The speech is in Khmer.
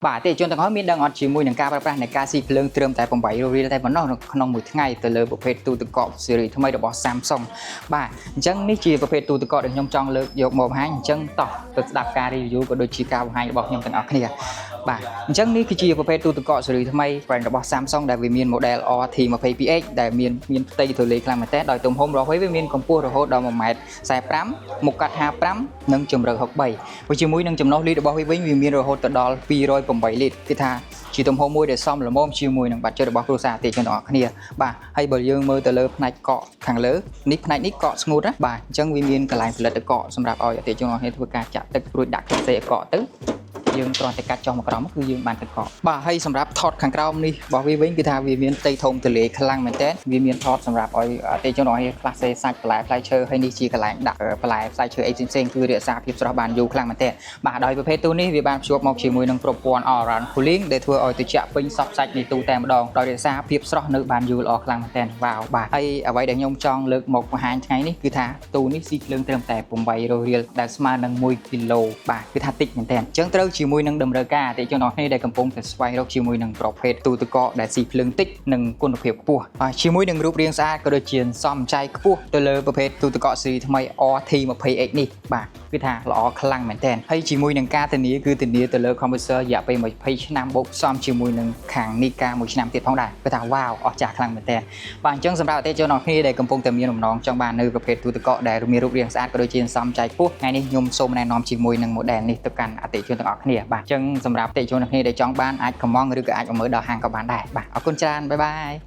បាទអតិថិជនទាំងអស់មានដឹងអត់ជាមួយនឹងការប្រើប្រាស់នៃការស៊ីភ្លើងត្រឹមតែ8រៀលតែប៉ុណ្ណោះនៅក្នុងមួយថ្ងៃទៅលើប្រភេទទូទឹកកកស៊េរីថ្មីរបស់ Samsung បាទអញ្ចឹងនេះជាប្រភេទទូទឹកកកដែលខ្ញុំចង់លើកយកមកបង្ហាញអញ្ចឹងតោះទៅស្ដាប់ការ review ក៏ដូចជាការបង្ហាញរបស់ខ្ញុំទាំងអស់គ្នាបាទអញ្ចឹងនេះគឺជាប្រភេទទូទឹកកកស៊េរីថ្មី brand របស់ Samsung ដែលវាមាន model RT22H ដែលមានមានផ្ទៃទូលាយខ្លាំងមែនទែនដោយទំហំរបស់វាវាមានកម្ពស់រហូតដល់1ម៉ែត្រ45មុខកាត់55និងជម្រៅ63ព្រោះជាមួយនឹងចំណុះលីត្ររបស់វាវិញវាមានរហូតទៅដល់208លីត្រគឺថាជាទំហំមួយដែលសមល្មមជាមួយនឹង budget របស់គ្រួសារអតិថិជនទាំងអស់គ្នាបាទហើយបើយើងមើលទៅលើផ្នែកកក់ខាងលើនេះផ្នែកនេះកក់ស្ងួតណាបាទអញ្ចឹងវាមានកន្លែងផលិតទឹកកកសម្រាប់ឲ្យអតិថិជនទាំងអស់គ្នាធ្វើការចាក់ទឹករួចដាក់ខ្សែកកទៅយើងគ្រាន់តែកាត់ចុះមកក្រោមគឺយើងបានទឹកកកបាទហើយសម្រាប់ថតខាងក្រោមនេះរបស់វាវិញគឺថាវាមានផ្ទៃធំទលាយខ្លាំងមែនទែនវាមានថតសម្រាប់ឲ្យអតិថិជនទាំងអស់គ្នាខ្លះសេសាច់បន្លែផ្លែឈើហើយនេះជាកន្លែងដាក់បន្លែផ្លែឈើអីផ្សេងៗគឺរក្សាភាពស្រស់បានយូរខ្លាំងមែនទែនបាទដោយប្រភេទទូនេះវាបានភ្ជាប់មកជាមួយនឹងប្រព័ន្ធ All Round Cooling ដែលធ្វើឲ្យត្រជាក់ពេញសព្វសាច់នៃទូតែម្ដងដោយរក្សាភាពស្រស់នៅបានយូរល្អខ្លាំងមែនទែនវ៉ាវបាទហើយអ្វីដែលខ្ញុំចង់លើកមកបង្ហាញថ្ងៃនេះគឺថាទូនេះស៊ីភ្លើងត្រឹមតែ800រៀលដែលស្មើនឹង1គីឡូបាទគឺថាតិចមែនទែនអញ្ចឹងត្រូវជាមួយនឹងតម្រូវការអតិថិជនទាំងអស់គ្នាដែលកំពុងតែស្វែងរកជាមួយនឹងប្រភេទទូទឹកកកដែលស៊ីភ្លើងតិចនិងគុណភាពខ្ពស់បាទជាមួយនឹងរូបរាងស្អាតក៏ដូចជាសំចៃខ្ពស់ទៅលើប្រភេទទូទឹកកកស៊េរីថ្មី RT20H នេះបាទគឺថាល្អខ្លាំងមែនទែនហើយជាមួយនឹងការធានាគឺធានាទៅលើ compressor រយៈពេល20ឆ្នាំបូកផ្សំជាមួយនឹងខាងនីកាមួយឆ្នាំទៀតផងដែរគឺថាវ៉ាវអស្ចារ្យខ្លាំងមែនទែនបាទអញ្ចឹងសម្រាប់អតិថិជនទាំងអស់គ្នាដែលកំពុងតែមានបំណងចង់បាននៅប្រភេទទូទឹកកកដែលមានរូបរាងស្អាតក៏ដូចជាសំចៃខ្ពស់ថ្ងៃនេះខ្ញុំសូមណែនាំជាមួយនឹង model នេះទៅកាន់អតិថិជនទាំងអស់គ្នាបាទអញ្ចឹងសម្រាប់អតិថិជនទាំងគ្នាដែលចង់បានអាចកម្មង់ឬក៏អាចមកមើលដល់ហាងក៏បានដែរបាទអរគុណច្រើន bye bye.